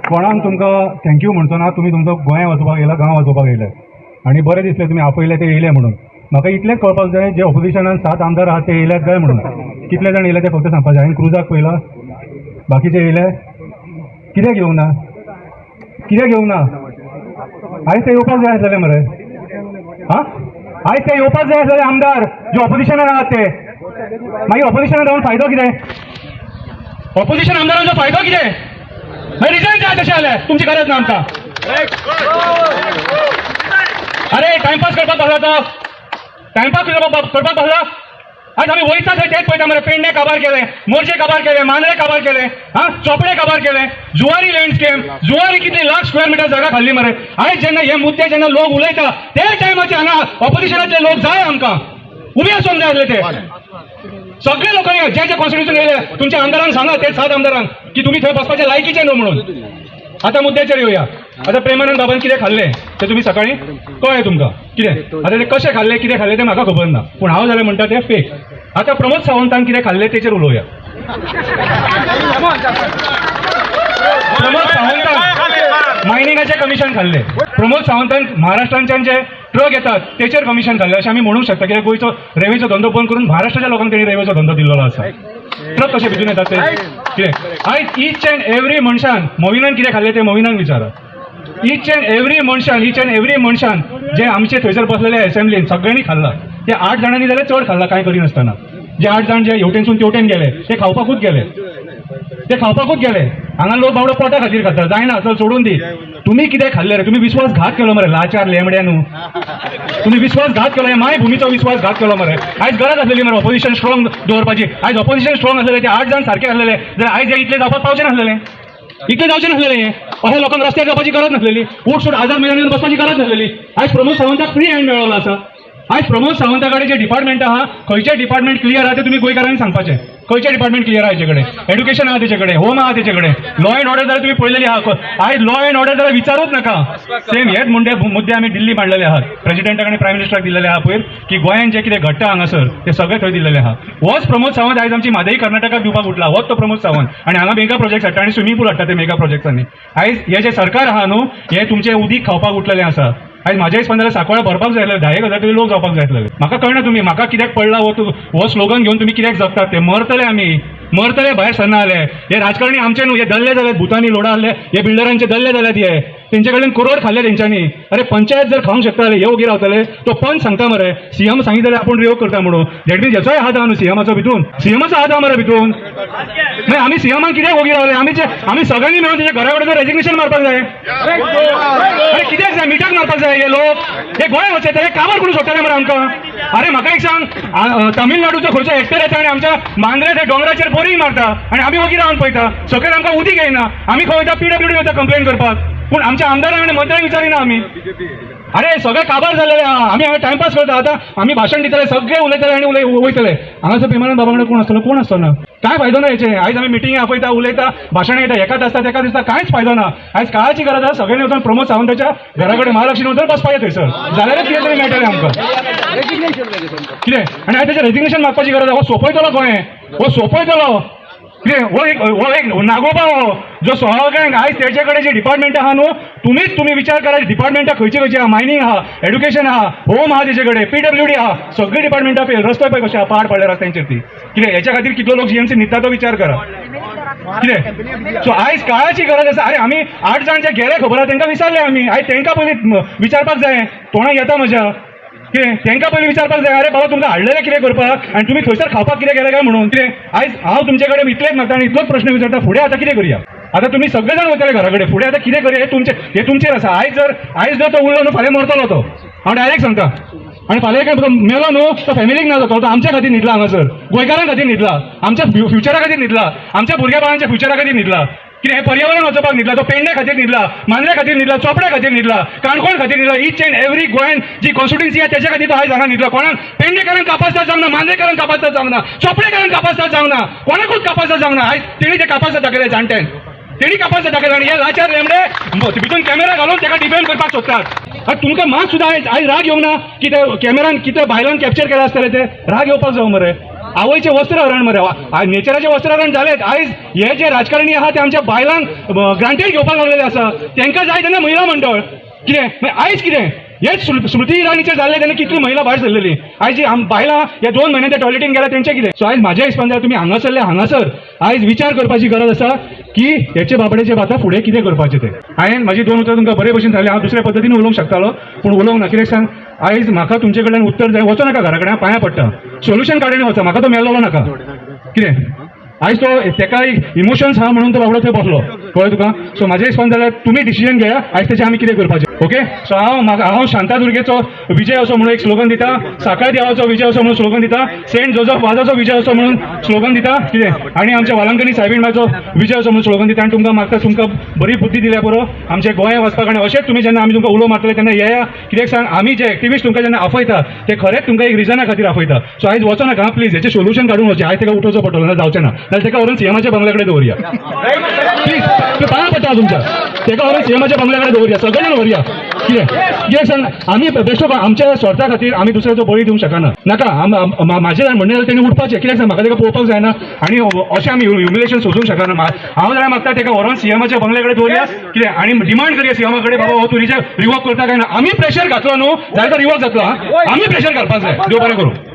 कोणाक तुमकां thank you म्हणचो ना. तुमी तुमचो गोंया वचपाक येयला, गांव वचपाक येयले आनी बरें दिसलें तुमी आपयले ते येयले म्हणून. म्हाका इतलेंच कळपाक जाय, जे ऑपोजिशनान सात आमदार आहात ते येयल्यात काय म्हणून. कितले जाण येयले ते फक्त सांगपाक जाय. हांवें क्रुजाक पळयला, बाकीचे येयले. कित्याक येवंक ना? कित्याक येवंक ना? आयज ते येवपाक जाय आसलेले मरे. हां, आयज ते येवपाक जाय आसलेले आमदार जे ऑपोजिशनान आहात ते. मागीर ऑपोजिशनान रावन फायदो कितें? ऑपोजिशन आमदारांचो फायदो कितें? मागीर रिजायन जाय तशें जाल्यार, तुमची गरज ना आमकां. अरे, टायमपास करपाक बसला तो, टायमपास करपाक बसला. आज आमी वयता थंय तेच पळयता मरे. पेडणे काबार केले, मोरजे काबार केले, मांद्रे काबार केले, हा चोपडे काबार केले, जुवारी लँड स्कॅम, जुवारी कितली लाख स्क्वेअर मिटर जागा खाल्ली मरे. आयज जेन्ना हे मुद्दे जेन्ना लोक उलयता, ते टायमाचे हांगा ऑपोजिशनातले लोक जाय आमकां, उबे आसूंक जाय आसले ते सगळे लोकांनी. जे जे कॉन्स्टिट्युशन येयले, तुमच्या आमदारांक सांगा, ते सात आमदारांक की तुमी थंय बसपाचे लायकीचे न्हू म्हणून. आता मुद्द्याचेर येवया. आता प्रेमानंद बाबान कितें खाल्लें ते तुमी सकाळी कळ्ळें तुमकां कितें. आता ते कशें खाल्लें, कितें खाल्लें तें म्हाका खबर ना, पूण हांव जाल्यार म्हणटा तें फेक. आता प्रमोद सावंतान कितें खाल्लें तेचेर उलोवया. प्रमोद सावंतान मायनिंगाचें कमिशन खाल्लें. प्रमोद सावंतान महाराष्ट्रांच्यान जे ट्रक येतात तेचेर कमिशन खाल्लें अशें आमी म्हणूंक शकता, कित्याक गोंयचो रेवेचो धंदो बंद करून महाराष्ट्राच्या लोकांक तेणी रेवेचो धंदो दिल्लो आसा. ट्रक कशे भितून येतात ते कितें. आयज इच अँड एवरी मनशान, मोविनान कितें खाल्लें तें मोविनान विचारा. इच अँड एवरी मनशान, इच अँड एवरी मनशान जे आमचे थंयसर बसलेले असेंब्लीन सगळ्यांनी खाल्ला. ते आठ जाणांनी जाल्यार चड खाल्ला कांय करिनासतना. जे आठ जाण जे हेवटेनसून तेवटेन गेले ते खावपाकूच गेले, ते खावपाकूच गेले. हांगा लोक बाबडो पोटा खातीर खाता. जायना, चल सोडून दी. तुमी कितें खाल्ले रे? तुमी विश्वासघात केलो मरे. लाचार लेमड्या न्हू, तुम्ही विश्वासघात केलो. ह्या मायभुमीचो विश्वासघात केलो मरे. आयज गरज आसलेली मरे ऑपोजिशन स्ट्रॉंग दवरपाची. आयज ऑपोजिशन स्ट्रॉंग आसलेले, ते आठ जाण सारके आसलेले जाल्यार आयज हे इतले जावपाक पावचे नासलेले, इतले जावचे नासलेले. हे अशा लोकांक रस्त्यार जावपाची गरज नासलेली. उठ सूट आझाद मैदानार येवन बसपाची गरज नासलेली. आयज प्रमोद सावंताक फ्री हँड मेळ्ळो आसा. आयज प्रमोद सावंता कडेन जे डिपार्टमेंट आहा, खंयचे डिपार्टमेंट क्लियर आहा ते तुमी गोंयकारांनी सांगपाचें. खंयचे डिपार्टमेंट क्लियर आहा? हेचे कडेन एड्युकेशन आहा, तेचे कडेन होम आहा, तेचे कडेन लॉ अँड ऑर्डर जाल्यार तुमी पळयलेली आहा. आयज लॉ अँड ऑर्डर जाल्यार विचारूच नाका. सेम हेच मुद्दे मुद्दे आमी दिल्ली मांडलेले आहात, प्रेसिडेंटाक आनी प्रायम मिनिस्टराक दिल्लेले आहा पयर, की गोंयांत जें कितें घडटा हांगासर ते सगळें थंय दिल्लेलें आहा. होच प्रमोद सावंत आयज आमची म्हादई कर्नाटकाक दिवपाक उठला. होच तो प्रमोद सावंत आनी हांगा मेगा प्रोजेक्ट हाडटा आनी स्विमींग पूल हाडटा ते मेगा प्रोजेक्टांनी. आयज हे जे सरकार आहा न्हू, हे तुमचें उदीक खावपाक उठलेलें आसा. आयज म्हाज्या हिसपान जाल्यार सांकवाळे भरपाक जाय आसलें, 10,000 तरी लोक जावपाक जाय आसलेले. म्हाका कळना तुमी म्हाका कित्याक पडला हो तूं हो स्लोगन घेवन तुमी कित्याक जगतात ते. मरतले आमी, मरतले भायर सरना जाले. हे राजकारणी आमचे न्हू, हे दल्ले जाल्यात. भुतांनी लोडा आहले, हे बिल्डरांचे दल्ले जाल्यात. हे तेंचे कडल्यान करोड खाल्ले तेंच्यांनी. अरे, पंचायत जर खावंक शकता जाल्यार हे ओगी रावतले? तो पंच सांगता मरे, सीएम सांगित जाल्यार आपूण रियोग करता म्हणून. That means हेचोय हात आहा न्हू सीएमाचो भितून? सीएमाचो हात आहा मरे भितून. मागीर आमी सीएमान कित्याक ओगी रावले? आमी आमी सगळ्यांनी मेळून तेच्या घरा कडेन रेजिग्नेशन मारपाक जाय. अरे, कित्याक जाय? मिठाक मारपाक जाय. हे लोक हे गोंय वचते हे काबार करूंक सोदताले मरे आमकां. अरे, म्हाका एक सांग, तामिळनाडूचो खंयचो एक्टर येता आनी आमच्या मांद्रे ते दोंगराचेर बोरींग मारता आनी आमी वगी रावन पळयता. सकयल आमकां उदीक येयना. आमी खंय वयता? पीडब्ल्यूडी वयता कंप्लेन करपाक, पूण आमच्या आमदारांक आनी मंत्र्यांक विचारिना आमी. अरे, सगळे काबार जाल्लेले आहा. आमी हांगा टायमपास करता. आतां आमी भाशण दितले, सगळे उलयतले आनी उलय वयतले. हांगासर प्रेमानंद बाबा कडेन कोण आसतलो? कोण आसतो ना. कांय फायदो ना हेचे. आयज आमी मिटिंगे आपयता, उलयता, भाशणां येता, एकाच आसता, तेका दिसता. कांयच फायदो ना. आयज काळाची गरज आसा, सगळ्यांनी वचून प्रमोद सावंताच्या घरा कडेन, महालक्ष्मी वचून बसपाचें थंयसर, जाल्यारच कितें तरी मेळटलें आमकां कितें. आनी आयज तेचें रेजिग्नेशन मागपाची गरज आसा. हो सोंपयतलो गोंय, हो सोंपयतलो कितें. हो एक नागोबा हो जो सगळ्यांक. आयज तेचे कडेन जे डिपार्टमेंट आहा न्हू, तुमीच तुमी विचार करा, डिपार्टमेंटां खंयची खंयची आहा? मायनींग आहा, एड्युकेशन आहा, होम आहा तेचे कडेन, पीडब्ल्यूडी आहा, सगळीं डिपार्टमेंटां फेल. रस्तो पळय कशे आहा, पाड पडले रस्त्यांचेर ती कितें. हेच्या खातीर कितलो लोक जीएमसी न्हिदता तो विचार करा कितें. सो आयज काळाची गरज आसा. अरे, आमी आठ जाण जे गेले खबर आहा तेंकां विचारले आमी. आयज तेंकां पयलीं विचारपाक जाय. तोंडाक येता म्हज्या कितें, तेंकां पयलीं विचारपाक जाय, अरे बाबा, तुमकां हाडलेलें कितें करपाक आनी तुमी थंयसर खावपाक कितें गेले काय म्हणून. कितें, आयज हांव तुमचे कडेन इतलेंच मागता आनी इतलोच प्रश्न विचारता, फुडें आतां कितें करुया? आतां तुमी सगळे जाण वयतले घरा कडेन, फुडें आतां कितें करुया? हे तुमचेर आसा. आयज जर तो उरलो न्हू, फाल्यां मरतलो तो, हांव डायरेक्ट सांगता. आनी फाल्यां काय मेलो न्हू, तो फॅमिलीक ना जातो. तो आमच्या खातीर न्हिदला हांगासर, गोंयकारां खातीर न्हिदला, आमच्या फ्युचरा खातीर न्हिदला, आमच्या भुरग्या बाळांच्या फ्युचरा खातीर न्हिदला. कितें, हें पर्यावरण वाचोवपाक न्हिदला तो. पेडणे खातीर न्हिदला, मांद्रे खातीर न्हिदला, चोपड्या खातीर न्हिदला, काणकोण खातीर न्हिदला. इच अँड एवरी गोंयान जी कॉन्स्टिट्युन्सी आहा तेच्या खातीर तो आयज हांगा न्हिदला. कोणाक पेडणेकारांक कापास्ताद जावंक ना, मांद्रेकारांक कापास्ताद जावंक ना, चोपडेकारांक कापास्ताद जावंक ना, कोणाकूच कापास्ताद जावंक ना. आयज तेणी ते कापास्ताद दाखयले, जाणट्यान तेणी कापास्ताद दाखयले आनी हे लाचार लेमडे भितून कॅमेरा घालून तेका डिफेंड करपाक सोदतात. आनी तुमकां मात सुद्दां आयज आयज राग येवंक ना की ते कॅमेरान कितें बायलान कॅप्चर केलां आसतलें ते? राग येवपाक जावं मरे. आवयचें वस्त्रहरण मरे, नेचराचें वस्त्रहरण जालें. आयज हे जे राजकारणी आहा ते आमच्या बायलांक ग्रांटेड घेवपाक लागलेले आसा. तांकां जाय तेन्ना महिला मंडळ कितें, मागीर आयज कितें हेच स्मृती इराणीचेर जाल्लें तेन्ना कितली महिला भायर सरलेली. आयज जी बायलां ह्या 2 म्हयन्या त्या टॉयलेटीन गेल्या, तेंचें कितें? सो आयज म्हाज्या हिसपान जाल्यार तुमी हांगासरले हांगासर आयज विचार करपाची गरज आसा की हेचे बाबडेचे आतां फुडें कितें करपाचें तें. हांवें म्हाजी दोन उतरां तुमकां बरे भशेन सांगलें. हांव दुसऱ्या पद्दतीन उलोवंक शकतालो, पूण उलोवंक ना. कित्याक सांग, आयज म्हाका तुमचे कडल्यान उत्तर जाय. वचो नाका घरा कडेन, पांयां पडटा. सोल्युशन काडून वचा. म्हाका तो मेळ्ळो नाका. कितें आयज तो तेका इमोशन्स आहा म्हणून तो बाबडो थंय बसलो, कळ्ळें तुका? सो म्हाज्या हिसपान जाल्यार तुमी डिसिजन घेया आयज तेचें आमी कितें करपाचें. ओके, सो हांव म्हाका हांव शांतादुर्गेचो विजय असो म्हणून एक स्लोगन दिता, साखळ देवाचो विजय असो म्हणून स्लोगन दिता, सेंट जोजफ वाजाचो विजय असो म्हणून स्लोगन दिता. कितें आनी आमच्या वालांकनी सायबीण विजय असो म्हणून स्लोगन दिता. आनी तुमकां मागता, तुमकां बरी बुद्धी दिल्या पुरो आमच्या गोंया वचपाक. आनी अशेंच तुमी जेन्ना आमी तुमकां उलो मारतले तेन्ना येया. कित्याक सांग, आमी जे एक्टिविस्ट तुमकां जेन्ना आपयता ते खरेंच तुमकां एक रिजना खातीर आपयता. सो आयज वचो नाका प्लीज. हेचें सोल्युशन काडून वचचें. आयज ताका उठोवचो पडटलो, ना जावचें ना. जाल्यार ताका व्हरून सीएमाच्या बंगल्या कडेन दवरया. प्लीज, ते पांयां पडटा तुमच्या. ताका व्हरून सीएमाच्या बंगल्या कडेन दवरया, सगळे जाण व्हरया. कितें कित्याक सांग, आमी बेश्टो आमच्या स्वार्था खातीर आमी दुसऱ्याचो बळी दिवंक शकना. नाका. म्हाजें म्हणणें जाल्यार तेणी उठपाचें. कित्याक सांग, म्हाका ताका पळोवपाक जायना आनी अशें आमी ह्युमिलेशन सोसूंक शकना. हांव जाल्यार मागता, ताका व्हरून सीएमाच्या बंगल्या कडेन दवरया. कितें आनी डिमांड करया सीएमा कडेन, बाबा हो तूं रिवॉक करता काय ना? आमी प्रेशर घातलो न्हू जाल्यार तो रिवॉक जातलो. हा, आमी प्रेशर घालपाक जाय. देव बरें करूं.